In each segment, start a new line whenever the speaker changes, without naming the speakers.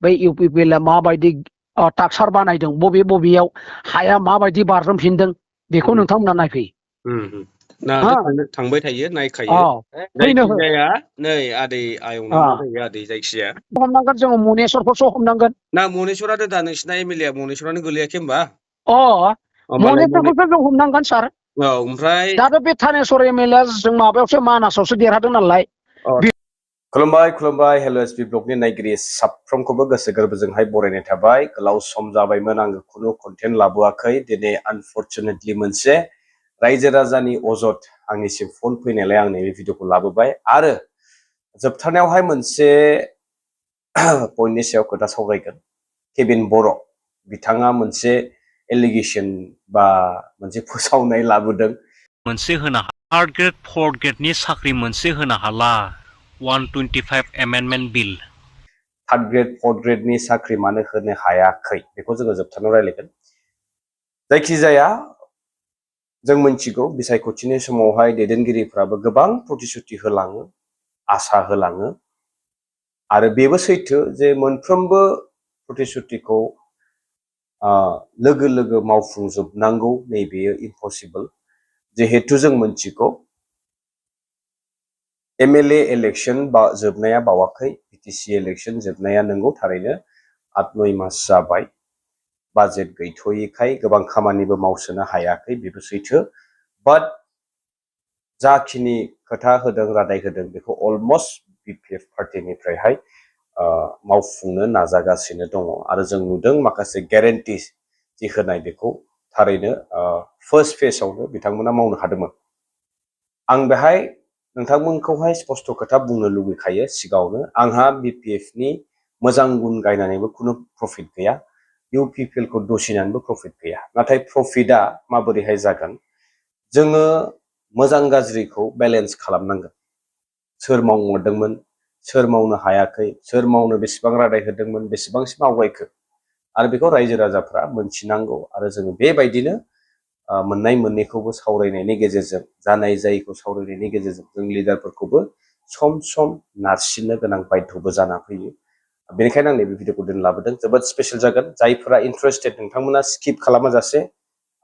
बै UPPL आ माबायदि टाक्सार बानायदों बबेयाव हाया माबायदि बारसोमफिनदों बेखौ नोंथांमोना नायफैयो
ना थांबाय थायो नायखायो
फैनो हो
जायखिजाया नै आदै आयंनाव मा जायो आदै जायखिजाया
हमनांगोन जोङो मनेश्वरखौसो हमनांगोन
ना मनेश्वराथ' दा नोंसिना MLA आ मनेश्वरानो गोलैयाखै होमबा
मनेश्वरखौसो जों हमनांगोन सार
औ ओमफ्राय
दाथ' बे थानेश्वर MLA जों माबायावसो मानासावसो देरहादों नालाय
खुलुमबाय हेल' SB ब्लगनि नायगिरि साफ्रोमखौबो गोसो गोरबोजोंहाय बरायनाय थाबाय गोलाव सम जाबायमोन आङो खुनु कन्टेन्ट लाबोआखै दिनै आनफर्चुनेटलि मोनसे रायजो राजानि अजद आंनिसिम फन फैनायलाय आं नैबे भिडिअखौ लाबोबाय आरो जोबथारनायावहाय मोनसे पइन्टनि सायाव खोथा सावरायगोन केबिन बर' बिथाङा मोनसे एलिगेसन बा मोनसे फोसावनाय लाबोदों
मोनसे होनो थार्ड ग्रेड फोर्थ ग्रेडनि साख्रि मोनसे होनो हाला 125 एमेन्डमेन्ट बिल
थार्ड ग्रेड फोर्थ ग्रेडनि साख्रि मानो होनो हायाखै बेखौ जोङो जोबथारनायाव रायलायगोन जायखिजाया जों मिथिगौ बिसायख'थिनि समावहाय दैदेनगिरिफ्राबो गोबां प्रतिश्रुति होलाङो आसा होलाङो आरो बेबो सैथो जे मोनफ्रोमबो प्रतिश्रुतिखौ लोगो लोगो मावफुंजोबनांगौ नैबेयो इम्पसिबल जिहेतु जों मिथिगौ MLA इलेक्शन जोबनाया बावाखै BTC इलेक्शन जोबनाया नंगौ थारैनो 8-9 मास जाबाय बाजेट गैथ'यैखाय गोबां खामानिबो मावसोनो हायाखै बेबो सैथो बाट जाखिनि खोथा होदों रादाय होदों बेखौ अलमस्ट BPF पार्टिनिफ्रायहाय मावफुंनो नाजागासिनो दङ आरो जों नुदों माखासे ग्यारेन्टिज जि होनाय बेखौ थारैनो फार्स्ट फेजआवनो बिथांमोना मावनो हादोंमोन आं बेहाय नोंथांमोनखौहाय स्पष्ट खोथा बुंनो लुबैखायो सिगाङावनो आंहा BPFनि मोजां गुन गायनानैबो खुनु प्रफिट गैया UPPLखौ दसिनानैबो प्रफिट गैया नाथाय प्रफिटआ माबोरैहाय जागोन जोङो मोजां गाज्रिखौ बेलेन्स खालामनांगोन सोर मावदोंमोन सोर मावनो हायाखै सोर मावनो बेसेबां रादाय होदोंमोन बेसेबांसिम आवगायखो आरो बेखौ रायजो राजाफ्रा मोनथिनांगौ आरो जोङो बेबायदिनो मोननाय मोननैखौबो सावरायनायनि गेजेरजों जानाय जायैखौ सावरायनायनि गेजेरजों जों लिडारफोरखौबो सम सम नारसिननो गोनां बाध्यबो जाना फैयो बेनिखायनो आं नैबे भिडिअखौ दिनै लाबोदों जोबोद स्पेशल जागोन जायफोरा इन्टारेस्टेड नोंथांमोना स्किप खालामाजासे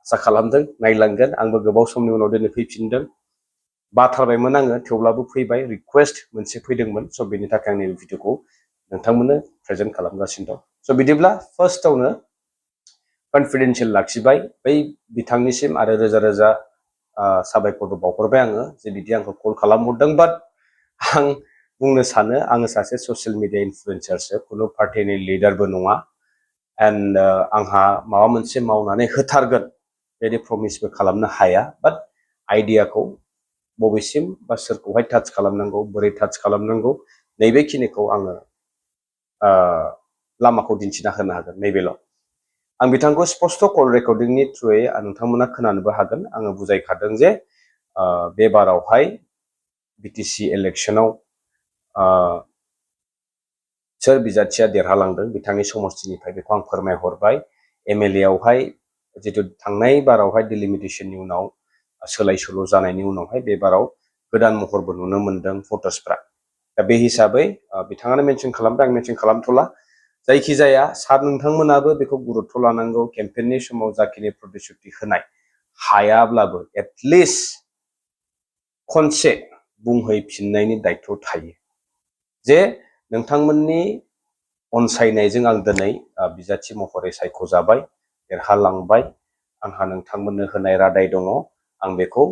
आसा खालामदों नायलांगोन आंबो गोबाव समनि उनाव दिनै फैफिनदों बाथारबायमोन आङो थेवब्लाबो फैबाय रिक्वेस्ट मोनसे फैदोंमोन स' बेनि थाखाय आं नैबे भिडिअखौ नोंथांमोननो प्रेजेन्ट खालामगासिनो दं स' बिदिब्ला फार्स्टआवनो कन्फिडेन्सियेल लाखिबाय बै बिथांनिसिम आरो रोजा रोजा साबायखरबो बावहरबाय आङो जे बिदि आंखौ कल खालामहरदों बाट आं बुंनो सानो आङो सासे ससियेल मिडिया इनफ्लुएन्सारसो खुनु पार्टिनि लिडारबो नङा एन्ड आंहा माबा मोनसे मावनानै होथारगोन बेबायदि प्रमिसबो खालामनो हाया बाट आइडियाखौ बबेसिम बा सोरखौहाय टाच खालामनांगौ बोरै टाच खालामनांगौ नैबेखिनिखौ आङो लामाखौ दिन्थिना होनो हागोन नैबेल' आं बिथांखौ स्पष्ट कल रेकर्डिंनि थ्रुयै नोंथांमोना खोनानोबो हागोन आङो बुजायखादों जे बे बारावहाय BTC इलेक्शनाव सोर बिजाथिया देरहालांदों बिथांनि समस्थिनिफ्राय बेखौ आं फोरमायहरबाय MLA आवहाय जितु थांनाय बारावहाय डिलिमिटेशननि उनाव सोलाय सोल' जानायनि उनावहाय बे बाराव गोदान महरबो नुनो मोनदों भटार्सफ्रा दा बे हिसाबै बिथाङानो मेनसन खालामदों आं मेनसन खालामथ'ला जायखिजाया सार नोंथांमोनाबो बेखौ गुरुत्व लानांगौ केम्पेइननि समाव जाखिनि प्रतिश्रुति होनाय हायाब्लाबो एटलिस्ट खनसे बुंहैफिननायनि दायित्व थायो जे नोंथांमोननि अनसायनायजों आं दिनै बिजाथि महरै सायख'जाबाय देरहालांबाय आंहा नोंथांमोननो होनाय रादाय दङ आं बेखौ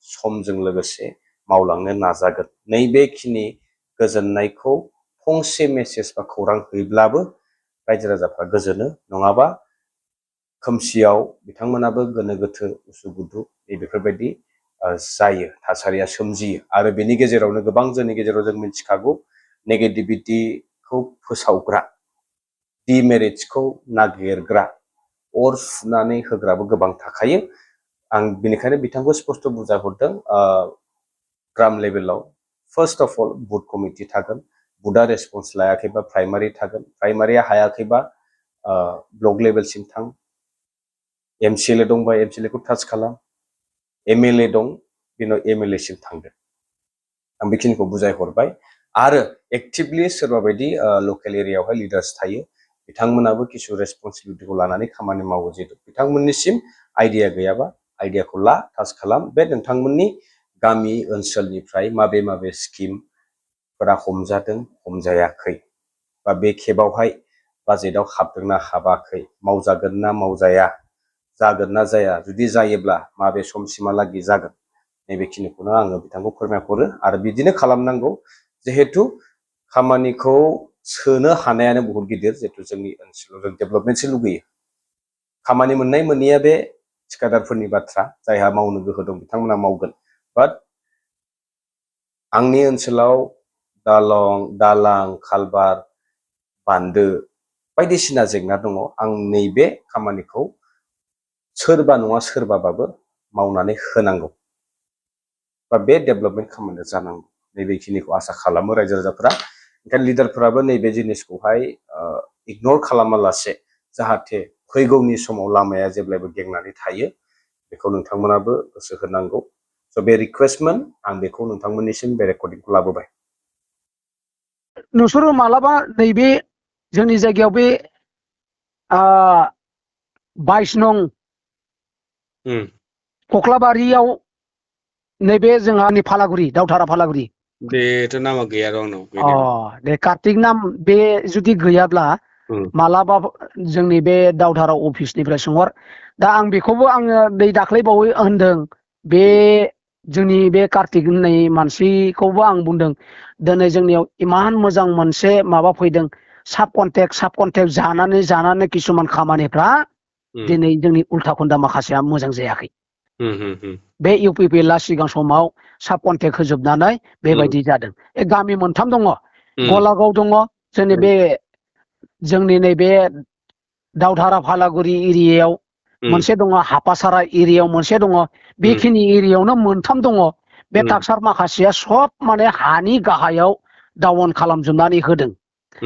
समजों लोगोसे मावलांनो नाजागोन नैबेखिनि गोजोननायखौ फंसे मेसेज बा खौरां हैब्लाबो रायजो राजाफ्रा गोजोनो नङाबा खोमसियाव बिथांमोनाबो गोनो गोथो उसुगुथु बेफोरबायदि जायो थासारिया सोमजियो आरो बेनि गेजेरावनो गोबां जोंनि गेजेराव जों मिथिखागौ नेगेटिभिटिखौ फोसावग्रा डिमेरिट्सखौ नागिरग्रा अर सुनानै होग्राबो गोबां थाखायो आं बेनिखायनो बिथांखौ स्पष्ट बुजायहरदों ग्राम लेभेलाव first of all booth committee थागोन बुथआ रेसपन्स लायाखैबा प्राइमारि थागोन प्राइमारिया हायाखैबा ब्लक लेभेलसिम थां MCLA दंबा MCLA खौ टाच खालाम MLA दं बेनाव MLA सिम थांदों आं बेखिनिखौ बुजायहरबाय आरो एक्टिभलि सोरबा बायदि लकेल एरियायावहाय लिडार्स थायो बिथांमोनाबो किसु रेसपन्सिबिलिटिखौ लानानै खामानि मावो जिहेतु बिथांमोननिसिम आइडिया गैयाबा आइडियाखौ ला टाच खालाम बे नोंथांमोननि गामि ओनसोलनिफ्राय माबे माबे स्किमफोरा हमजादों हमजायाखै बा बे खेबावहाय बाजेटआव हाबदोंना हाबाखै मावजागोन ना मावजाया जागोन ना जाया जुदि जायोब्ला माबे समसिमहालागै जागोन नैबेखिनिखौनो आङो बिथांखौ फोरमायहरो आरो बिदिनो खालामनांगौ जिहेतु खामानिखौ सोनो हानायानो बहुत गिदिर जिहेतु जोंनि ओनसोलाव जों डेभेलपमेन्टसो लुगैयो खामानि मोननाय मोनैया बे थिखादारफोरनि बाथ्रा जायहा मावनो गोहो दं बिथांमोना मावगोन बाट आंनि ओनसोलाव दालां खालबार बान्दो बायदिसिना जेंना दङ आं नैबे खामानिखौ सोरबा नङा सोरबाबाबो मावनानै होनांगौ बा बे डेभेलपमेन्ट खामानिया जानांगौ नैबेखिनिखौ आसा खालामो रायजो राजाफोरा ओंखायनो लिडारफोराबो नैबे जिनिसखौहाय इगनर खालामालासे जाहाथे फैगौनि समाव लामाया जेब्लायबो गेंनानै थायो बेखौ नोंथांमोनाबो गोसो होनांगौ स' बे रिकुवेस्टमोन आं बेखौ नोंथांमोननिसिम बे रेकर्डिंखौ लाबोबाय
नोंसोरो मालाबा नैबे जोंनि जायगायाव बे 22 नं कख्लाबारियाव नैबे जोंहानि फालागुरि दावधारा फालागुरि
बेथ' नामा गैया र' आंनाव
दे कार्तिक नाम बे जुदि गैयाब्ला मालाबा जोंनि बे दावधारा अफिसनिफ्राय सोंहर दा आं बेखौबो आङो दै दाख्लैबावै होनदों बे जोंनि बे कार्तिक होननाय मानसिखौबो आं बुंदों दिनै जोंनियाव इमान मोजां मोनसे माबा फैदों साब कन्टेक्ट जानानै किसुमान खामानिफ्रा दिनै जोंनि उल्था खन्दा माखासेया मोजां जायाखै बे इउपिपिएलआ सिगां समाव साब कन्टेक्ट होजोबनानै बेबायदि जादों गामि मोनथाम दङ गलागाव दङ जोंनि नैबे दावधारा फालागुरि एरियायाव मोनसे दङ हापासारा एरियायाव मोनसे दङ बेखिनि एरियायावनो मोनथाम दङ बे टाक्सार माखासेया सब माने हानि गाहायाव डाउन खालामजोबनानै होदों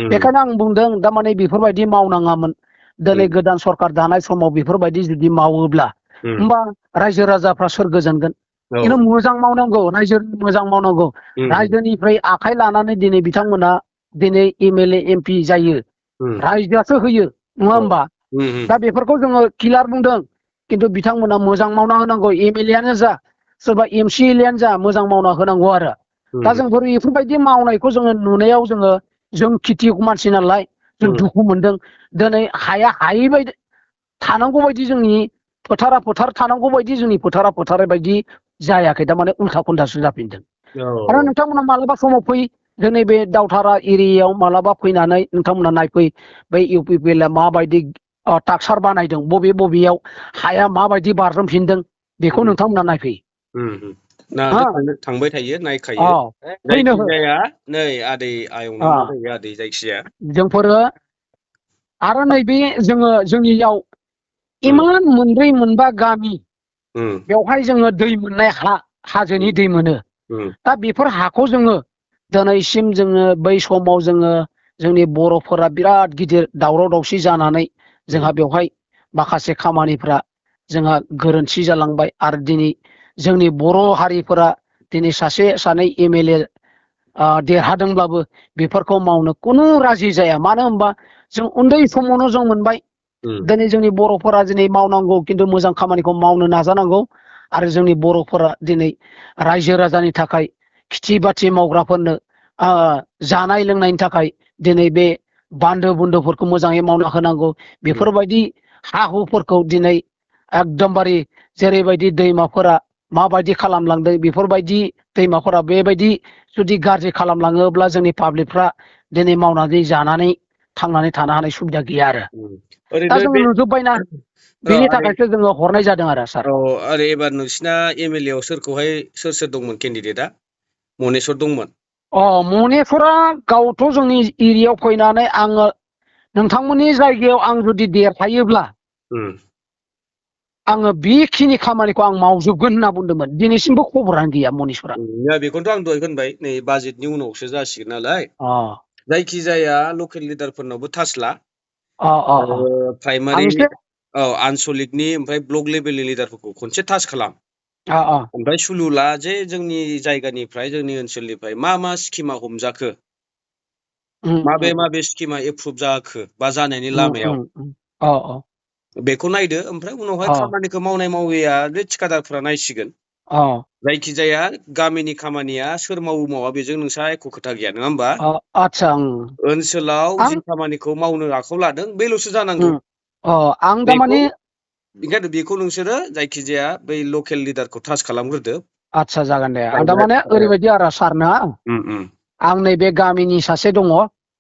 बेखायनो आं बुंदों दामाने बेफोरबायदि मावनाङामोन दिनै गोदान सरकार दानाय समाव बेफोरबायदि जुदि मावोब्ला होमबा रायजो राजाफ्रा सोर गोजोनगोन खिन्थु मोजां मावनांगौ मोजां मावनांगौ रायजोनिफ्राय आखाइ लानानै दिनै बिथांमोना दिनै एमएलए एमपि जायो रायजोआसो होयो नङा होमबा दा बेफोरखौ जोङो क्लियार बुंदों खिन्थु बिथांमोना मोजां मावना होनांगौ एमएलएआनो जा सोरबा एमसिएलएआनो जा मोजां मावना होनांगौ आरो दा जोंफोर बेफोरबायदि मावनायखौ जोङो नुनायाव जों खेथियग मानसि नालाय जों दुखु मोनदों दिनै हाया हायै बायदि थानांगौ बायदि जोंनि फोथारा फोथार थानांगौ बायदि जोंनि फोथारा फोथार बायदि जायाखै थारमाने उल्था खन्दासो जाफिनदों आरो नोंथांमोना मालाबा समाव फै जोंनि बे दावधारा एरियायाव मालाबा फैनानै नोंथांमोना नायफै बै इउपिपिएलआ माबायदि टाक्सार बानायदों बबेयाव हाया माबायदि बाज्रुमफिनदों बेखौ नोंथांमोना नायफै
थांबाय थायो नायखायो जायखिजाया नै आदै आयंनाव जायो आदै जायखिजाया
जोंफोरो आरो नैबे जोंनियाव इमान मोनब्रै मोनबा गामि बेवहाय जोङो दै मोननाय हाजोनि दै मोनो दा बेफोर हाखौ जोङो दिनैसिम जोङो बै समाव जोंनि बर'फोरा बिराद गिदिर दावराव दावसि जानानै जोंहा बेवहाय माखासे खामानिफ्रा जोंहा गोरोन्थि जालांबाय आरो दिनै जोंनि बर' हारिफोरा दिनै सासे सानै एमएलए देरहादोंब्लाबो बेफोरखौ मावनो खुनु राजि जाया मानो होनबा जों उन्दै समावनो जों मोनबाय दिनै जोंनि बर'फोरा दिनै मावनांगौ खिन्थु मोजां खामानिखौ मावनो नाजानांगौ आरो जोंनि बर'फोरा दिनै रायजो राजानि थाखाय खेथि बाथि मावग्राफोरनो जानाय लोंनायनि थाखाय दिनै बे बान्दो बुन्दोफोरखौ मोजाङै मावना होनांगौ बेफोरबायदि हा हुफोरखौ दिनै एकदमबारे जेरैबायदि दैमाफोरा माबायदि खालामलांदों बेफोरबायदि दैमाफोरा बेबायदि जुदि गाज्रि खालामलाङोब्ला जोंनि पाब्लिकफ्रा दिनै मावनानै जानानै थांनानै थानो हानाय सुबिदा गैया आरो दा जोङो नुजोब्बायना बेनि थाखायसो जोङो हरनाय जादों आरो सार
आरो एबार नोंसिना एमएलए आव सोरखौहाय सोर दंमोन केन्डिडेटआ मनेस्वर दंमोन
मनेस्वरा गावथ' जोंनि एरियायाव फैनानै आङो नोंथांमोननि जायगायाव आं जुदि देरहायोब्ला आङो बेखिनि खामानिखौ आं मावजोबगोन होनना बुंदोंमोन दिनैसिमबो खबरानो गैया मनेस्वरा
बेखौनोथ' आं दहाय होनबाय नै बाजेटनि उनावसो जासिगोन नालाय जायखिजाया लकेल लिडारफोरनावबो थासला प्राइमारि आनसलिकनि ओमफ्राय ब्लक लेभेलनि लिडारफोरखौ खनसे टाच खालाम ओमफ्राय सुलुला जे जोंनि जायगानिफ्राय जोंनि ओनसोलनिफ्राय मा स्किमा हमजाखो माबे स्किमा एप्रुभ जाखो बा जानायनि लामायाव बेखौ नायदो ओमफ्राय उनावहाय खामानिखौ मावैया बे थिखादारफोरा नायसिगोन जायखिजाया गामिनि खामानिया सोर मावा बेजों नोंसा एख' खोथा गैया नङा होमबा
आतसा
ओनसोलाव जि खामानिखौ मावनो आखायाव लादों बेल'सो जानांगौ
आं दामाने
ओंखायनो बेखौ नोंसोरो जायखिजाया बै लकेल लिडारखौ टाच खालामग्रोदो
आतसा जागोन दे आं दामाने ओरैबायदि आरो सार ना आं नैबे गामिनि सासे दङ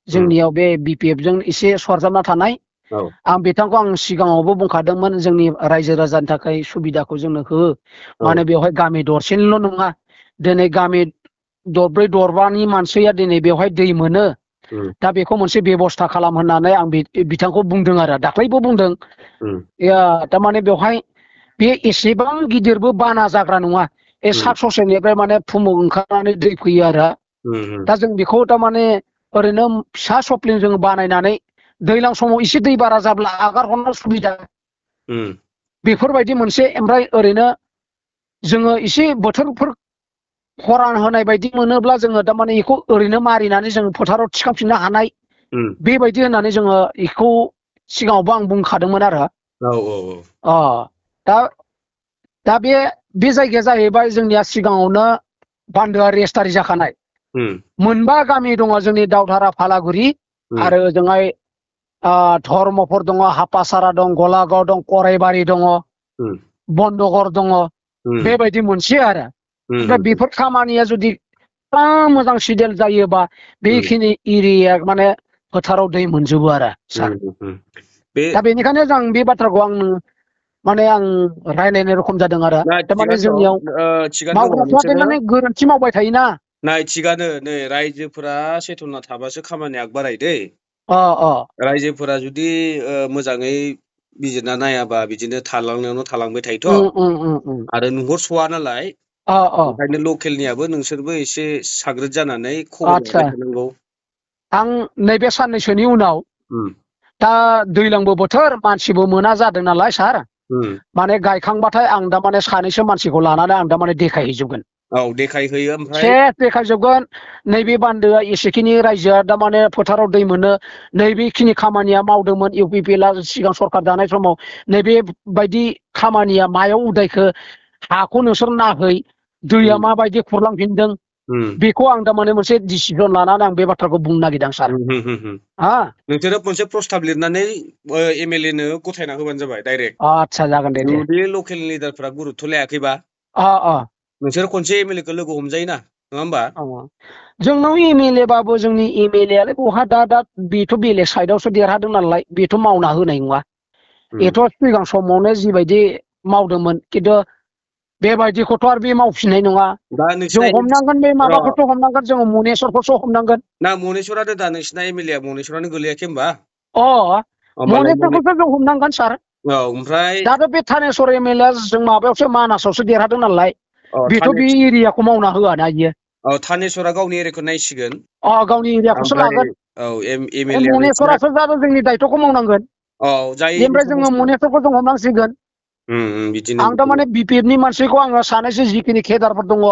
जोंनियाव बे BPF जों एसे सरजाबना थानाय आं बिथांखौ आं सिगाङावबो बुंखादोंमोन जोंनि रायजो राजानि थाखाय सुबिदाखौ जोंनो हो माने बेवहाय गामि दरसेनिल' नङा दिनै गामि दरब्रै दरबानि मानसिया दिनै बेवहाय दै मोनो दा बेखौ मोनसे बेबस्था खालाम होननानै आं बिथांखौ बुंदों आरो दाख्लैबो बुंदों थारमाने बेवहाय बे एसेबां गिदिरबो बाना जाग्रा नङा सात ससेनिफ्राय माने फुमुग ओंखारनानै दै फैयो आरो दा जों बेखौ थारमाने ओरैनो फिसा सप्लिं जों बानायनानै दैज्लां समाव एसे दै बारा जाब्ला आगार हरनो सुबिदा बेफोरबायदि मोनसे ओमफ्राय ओरैनो जोङो एसे बोथोरफोर खरान होनाय बायदि मोनोब्ला जोङो थारमाने बेखौ ओरैनो मारिनानै जों फोथाराव थिखांफिननो हानाय बेबायदि होननानै जोङो बेखौ सिगाङावबो आं बुंखादोंमोन आरो दा बे जायगाया जाहैबाय जोंनिया सिगाङावनो बान्दोआ रेस्टारि जाखानाय मोनबा गामि दङ जोंनि दावधारा फालागुरि आरो ओजोंहाय धर्मफोर दङ हापासारा दं गलागाव दं कराइबारि दङ बन्दगर दङ बेबायदि मोनसे आरो ओमफ्राय बेफोर खामानिया जुदि मोजां सिदेल जायोबा बेखिनि एरिया माने फोथाराव दै मोनजोबो आरो सार दा बेनिखायनो आं बे बाथ्राखौ माने आं रायलायनाय रखम जादों आरो थारमाने जोंनियाव मावग्राफ्रा माने गोरोन्थि मावबाय थायोना
नाय थिगानो नै रायजोफोरा सेथना थाबासो खामानिया आगबाराय दै रायजोफोरा जुदि मोजाङै बिजिरना नायाबा बिदिनो थालांनायावनो थालांबाय थायोथ' आरो नुहरस'वा नालाय ओंखायनो लकेलनियाबो नोंसोरबो एसे साग्रिद जानानै खबर लाबाय थानांगौ
आं नैबे साननैसोनि उनाव दा दैज्लांबो बोथोर मानसिबो मोना जादों नालाय सार माने गायखांबाथाय आं दा माने सानैसो मानसिखौ लानानै आं दा माने देखायहैजोबगोन
देखायहैयो ओमफ्राय
देखायजोबगोन नैबे बान्दोआ एसेखिनि रायजोआ दा माने फोथाराव दै मोनो नैबेखिनि खामानिया मावदोंमोन UPPL सिगां सरखार दानाय समाव नैबे बायदि खामानिया मायाव उदायखो हाखौ नोंसोर नाहै दैया माबायदि खुरलांफिनदों बेखौ आं दा माने मोनसे डिसिजन लानानै आं बे बाथ्राखौ बुंनो नागिरदों सार
नोंसोरो मोनसे प्रस्ताब लिरनानै MLA नो गथायना होबानो जाबाय डाइरेक्ट
आदसा जागोन दे
जुदि लकेल लिडारफोरा गुरुत्थ' लायाखैबा नोंसोर खनसे MLA खौ लोगो हमजायोना नङा होमबा
जोंनाव MLA बाबो जोंनि MLA आलाय बहा दा बेथ' बेलेग साइडआवसो देरहादों नालाय बेथ' मावना होनाय नङा बेथ' सिगां समावनो जिबायदि मावदोंमोन खिन्थु बेबायदिखौथ' आरो बे मावफिननाय नङा जों हमनांगोन बे माबाखौथ' हमनांगोन जोङो मनेस्वरखौसो हमनांगोन
ना मनेस्वरानो दा नोंसिना MLA मनेस्वरानो गोलैयाखै होमबा
मनेस्वरखौसो जों हमनांगोन सार
ओमफ्राय
दाथ' बे थानेस्वर MLA जों माबायावसो मानासावसो देरहादों नालाय बेथ' बे एरियाखौ मावना होआ ना इयो
थानेस्वरा गावनि एरियाखौ नायसिगोन
गावनि एरियाखौसो लागोन
MLA
मनेस्वरासो जादों जोंनि दायथ'खौ मावनांगोन ओमफ्राय जोङो मनेस्वरखौ जों हमनांसिगोन आं थारमाने BPF नि मानसिखौ आङो सानैसो जिखिनि केडारफोर दङ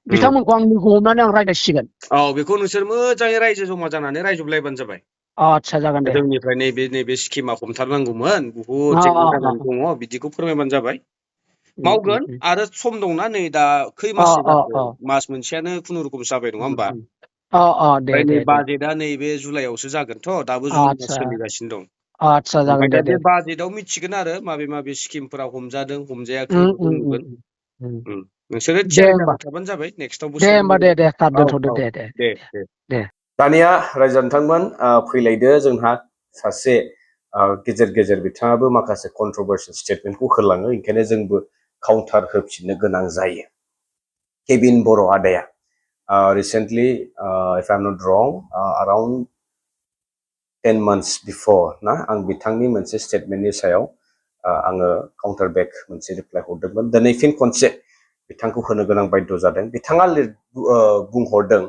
बिथांमोनखौ आं लोगो हमनानै आं रायज्लायसिगोन
बेखौ नोंसोर मोजाङै रायजो जमा जानानै रायजोबलायबानो जाबाय
आदसा जागोन दे
जोंनिफ्राय नैबे स्किमा हमथारनांगौमोन बुहुद जेंना जानानै दङ बिदिखौ फोरमायबानो जाबाय मावगोन आरो सम दंना नै दा खै माससो जाखो मास मोनसेयानो खुनुरुखुम जाबाय नङा होमबा ओमफ्राय नै बाजेटआ नैबे जुलाइआवसो जागोनथ' दाबो जुन मास सोलिगासिनो दं ओमफ्राय दा बे बाजेटआव मिथिगोन आरो माबे स्किमफोरा हमजादों हमजायाखै बेखौ नुगोन नोंसोरो थियारि जाना थाबानो जाबाय नेक्स्टआव
दानिया रायजो नोंथांमोन फैलायदो जोंहा सासे गेजेर बिथाङाबो माखासे कन्ट्रोभार्सियेल स्टेटमेन्टखौ होलाङो ओंखायनो जोंबो काउन्टार होफिननो गोनां जायो केबिन बर' आदाया recently if I am not wrong around 10 months before ना आं बिथांनि मोनसे स्टेटमेन्टनि सायाव आङो काउन्टार बेक मोनसे रिप्लाइ हरदोंमोन दिनै फिन खनसे बिथांखौ होनो गोनां बाध्य जादों बिथाङा बुंहरदों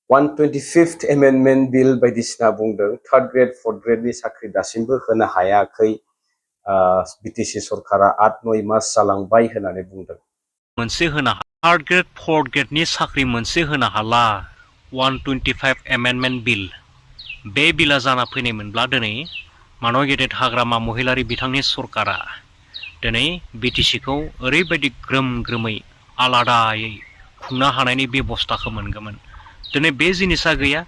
125th एमेन्डमेन्ट बिल बायदिसिना बुंदों 3rd ग्रेड 4th ग्रेडनि साख्रि दासिमबो होनो हायाखै बिटिसि सरकारा 8-9 मास जालांबाय होननानै बुंदों।
मोनसे होनो थार्ड ग्रेड फर्थ ग्रेडनि साख्रि मोनसे होनो हाला 125 एमेन्डमेन्ट बिल बे बिला जाना फैनायमोनब्ला दिनै मानव गेदेर हाग्रामा महिलारि बिथांनि सरकारा दिनै बिटिसिखौ ओरैबायदि ग्रोम ग्रोमै आलादायै खुंनो हानायनि बेबस्थाखौ मोनगौमोन। दिनै बे जिनिसा गैया।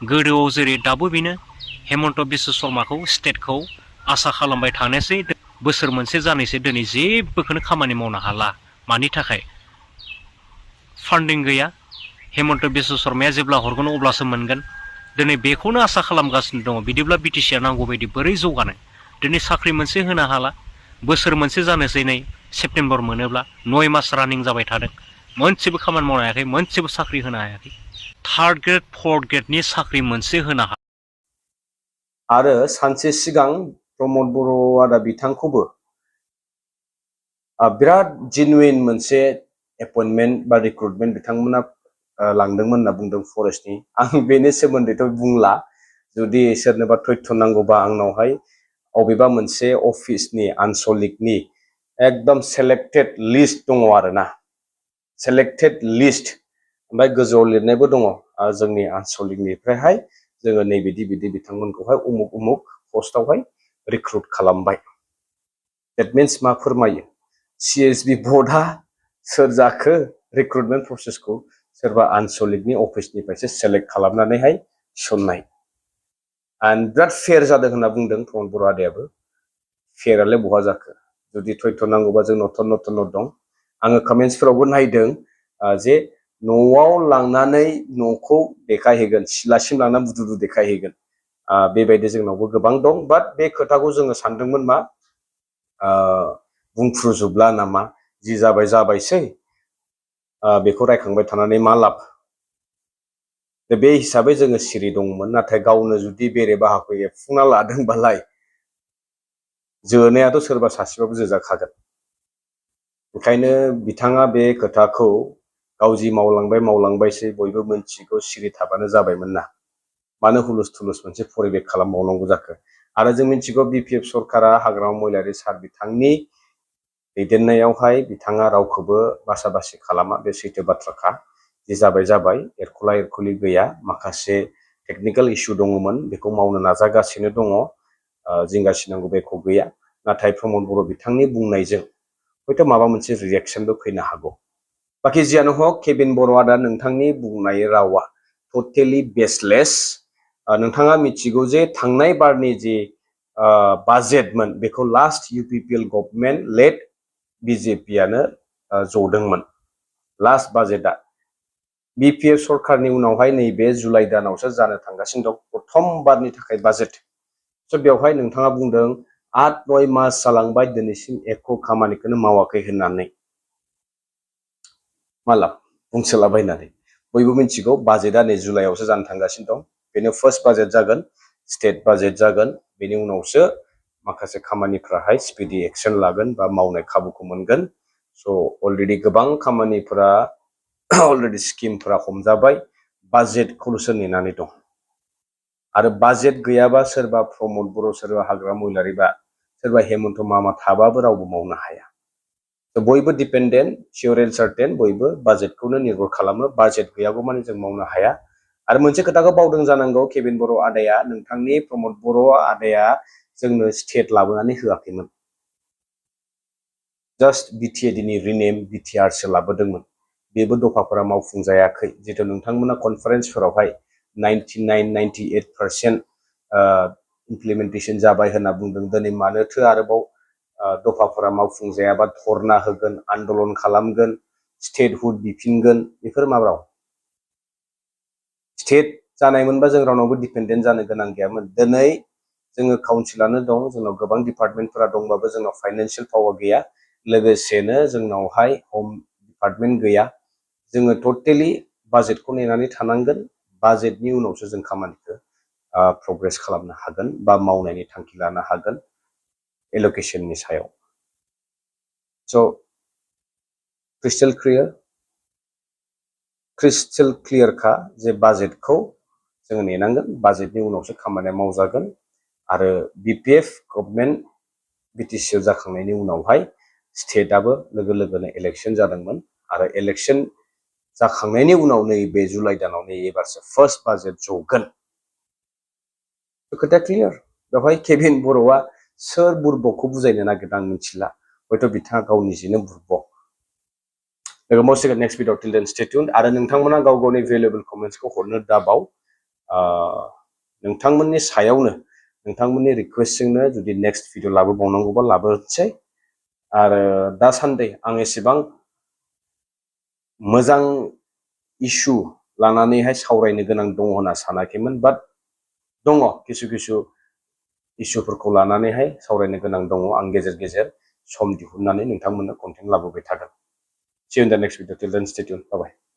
गोदोआव जेरै दाबो बेनो हेमन्त बिश्व शर्माखौ स्टेटखौ आसा खालामबाय थानोसै बोसोर मोनसे जानैसो दिनै जेबोखौनो खामानि मावनो हाला। मानि थाखाय फान्डिं गैया। हेमन्त बिश्व शर्माया जेब्ला हरगोन अब्लासो मोनगोन। दिनै बेखौनो आसा खालामगासिनो दङ। बिदिब्ला बिटिसिया नांगौ बायदि बोरै जौगानो? दिनै साख्रि मोनसे होनो हाला। बोसोर मोनसे जानोसै नै सेप्तेम्बर मोनोब्ला 9 मास रानिं जाबाय थादों। मोनसेबो खामानि मावनो हायाखै, मोनसेबो साख्रि होनो हायाखै। थार्ड ग्रेड फर्थ ग्रेडनि साख्रि मोनसे होनो हाया।
आरो सानसे सिगां प्रमद बर' आदा बिथांखौबो बिराद जेनुइन मोनसे एपइन्टमेन्ट बा रिक्रुटमेन्ट बिथांमोना लांदोंमोन होनना बुंदों फरेस्टनि। आं बेनि सोमोन्दैथ' बुंला। जुदि सोरनोबा तथ्य नांगौबा आंनावहाय अबेबा मोनसे अफिसनि आनसलिकनि एकदम सेलेक्टेड लिस्ट दङ आरोना। सेलेक्टेड लिस्ट ओमफ्राय गोजौआव लिरनायबो दङ जोंनि आनसलिकनिफ्रायहाय जोङो नैबिदि बिदि बिथांमोनखौहाय उमुक उमुक पस्टआवहाय रिक्रुट खालामबाय। देट मिन्स मा फोरमायो? CSB बर्डआ सोर जाखो रिक्रुटमेन्ट प्रसेसखौ सोरबा आनसलिकनि अफिसनिफ्रायसो सेलेक्ट खालामनानैहाय थिसननाय। एन्ड बिराद फेयार जादों होनना बुंदों प्रमद बर' आदायाबो। फेयारालाय बहा जाखो? जुदि तथ्य नांगौबा जोंनाव नट दं। आङो कमेन्ट्सफोरावबो नायदों जे न'आव लांनानै न'खौ देखायहैगोन, सिलासिम लांनानै बुदुदु देखायहैगोन। बेबायदि जोंनावबो गोबां दं। बाट बे खोथाखौ जोङो सानदोंमोन मा बुंफ्रुजोबला नामा? जि जाबाय जाबायसै, बेखौ रायखांबाय थानानै मा लाब? बे हिसाबै जोङो सिरि दंमोन। नाथाय गावनो जुदि बेरे बाहाखौ एरफुंना लादोंबालाय जोनायाथ' सोरबा सासेबाबो जोजाखागोन। ओंखायनो बिथाङा बे खोथाखौ गाव जि मावलांबायसै बयबो मोनथिगौ, सिरि थाबानो जाबायमोन ना। मानो हुलुस थुलुस मोनसे परिबेक खालामबावनांगौ जाखो? आरो जों मिथिगौ BPF सरकारा हाग्रामा महिलारि सार बिथांनि दैदेननायावहाय बिथाङा रावखौबो बासा बासि खालामा। बे सैथो बाथ्राखा। जि जाबाय जाबाय, एरखुला एरखुलि गैया। माखासे टेकनिकेल इसु दङमोन, बेखौ मावनो नाजागासिनो दङ। जिंगासिनांगौ बेखौ गैया। नाथाय प्रमद बर' बिथांनि बुंनायजों हयथ' माबा मोनसे रिएक्सनबो फैनो हागौ। बाखि जियानो हक, केबिन बर' आदा नोंथांनि बुंनाय रावा टटेलि बेसलेस। नोंथाङा मिथिगौ जे थांनाय बारनि जि बाजेटमोन बेखौ लास्ट UPPL गभर्नमेन्ट लेड BJPयानो जदोंमोन। लास्ट बाजेटआ BPF सरकारनि उनावहाय नैबे जुलाइ दानावसो जानो थांगासिनो दं प्रथम बारनि थाखाय बाजेट। स' बेवहाय नोंथाङा बुंदों 8-9 मास जालांबाय दिनैसिम एख' खामानिखौनो मावाखै होननानै। मालाब बुंसोलाबायनानै। बयबो मिथिगौ बाजेटआ नै जुलाइआवसो जानो थांगासिनो दं। बेनो फार्स्ट बाजेट जागोन, स्टेट बाजेट जागोन। बेनि उनावसो माखासे खामानिफ्राहाय स्पिडि एक्सन लागोन बा मावनाय खाबुखौ मोनगोन। स' अलरेडि गोबां खामानिफोरा अलरेडि स्किमफोरा हमजाबाय। बाजेटखौल'सो नेनानै दं। आरो बाजेट गैयाबा सोरबा प्रमद बर', सोरबा हाग्रामा महिलारि बा सोरबा हेमन्त मामा थाबाबो रावबो मावनो हाया। बयबो डिपेन्डेन्ट, सियर एन्ड सार्टेन, बयबो बाजेटखौनो निर्भर खालामो। बाजेट गैयागौ माने जों मावनो हाया। आरो मोनसे खोथाखौ बावदों जानांगौ केबिन बर' आदाया, नोंथांनि प्रमद बर' आदाया जोंनो स्टेट लाबोनानै होआखैमोन। जास्ट BTADनि रिनेम BTRसो लाबोदोंमोन। बेबो दफाफोरा मावफुंजायाखै। जितु नोंथांमोना कनफारेन्सफोरावहाय 99-98% इमप्लिमेन्टेसन जाबाय होनना बुंदों। दिनै मानोथो आरोबाव दफाफोरा मावफुंजायाबा धरना होगोन, आन्दलन खालामगोन, स्टेटहुड बिफिनगोन? बेफोर मा राव? स्टेट जानायमोनबा जों रावनावबो डिपेन्डेन्ट जानो गोनां गैयामोन। दिनै जोङो काउन्सिलानो दं, जोंनाव गोबां डिपार्टमेन्टफोरा दंबाबो जोंनाव फाइनान्सियेल पावार गैया। लोगोसेनो जोंनावहाय हम डिपार्टमेन्ट गैया। जोङो टटेलि बाजेटखौ नेनानै थानांगोन। बाजेटनि उनावसो जों खामानिखौ प्रग्रेस खालामनो हागोन बा मावनायनि थांखि लानो हागोन एल'केसननि सायाव। स' क्रिस्टेल क्लियारखा जे बाजेटखौ जोङो नेनांगोन। बाजेटनि उनावसो खामानिया मावजागोन। आरो BPF गभर्नमेन्ट BTC आव जाखांनायनि उनावहाय स्टेटआबो लोगो लोगोनो इलेक्शन जादोंमोन आरो इलेक्शन जाखांनायनि उनाव नैबे जुलाइ दानाव एबारसो फार्स्ट बाजेट जगोन खोथाया क्लियार बेवहाय केभिन बर'आ सोर बुरबकखौ बुजायनो नागिरदों आं मिथिला हयथ' बिथाङा गाव निजेनो बुरबक लोगो मोनसिगोन नेक्स्ट भिडिअ टिल देन स्टे ट्यून्ड आरो नोंथांमोना गाव गावनि भेलुएबल कमेन्ट्सखौ हरनो दाबाव नोंथांमोननि सायावनो नोंथांमोननि रिक्वेस्टजोंनो जुदि नेक्स्ट भिडिअ लाबोबावनांगौबा लाबोनोसै आरो दासान्दि आं एसेबां मोजां इस्यु लानानैहाय सावरायनो गोनां दङ होनना सानाखैमोन बाट दङ किसु किसु इस्युफोरखौ लानानैहाय सावरायनो गोनां दङ आं गेजेर गेजेर सम दिहुननानै नोंथांमोननो कन्टेन्ट लाबोबाय थागोन See you in the next video. Till then, stay tuned. Bye bye.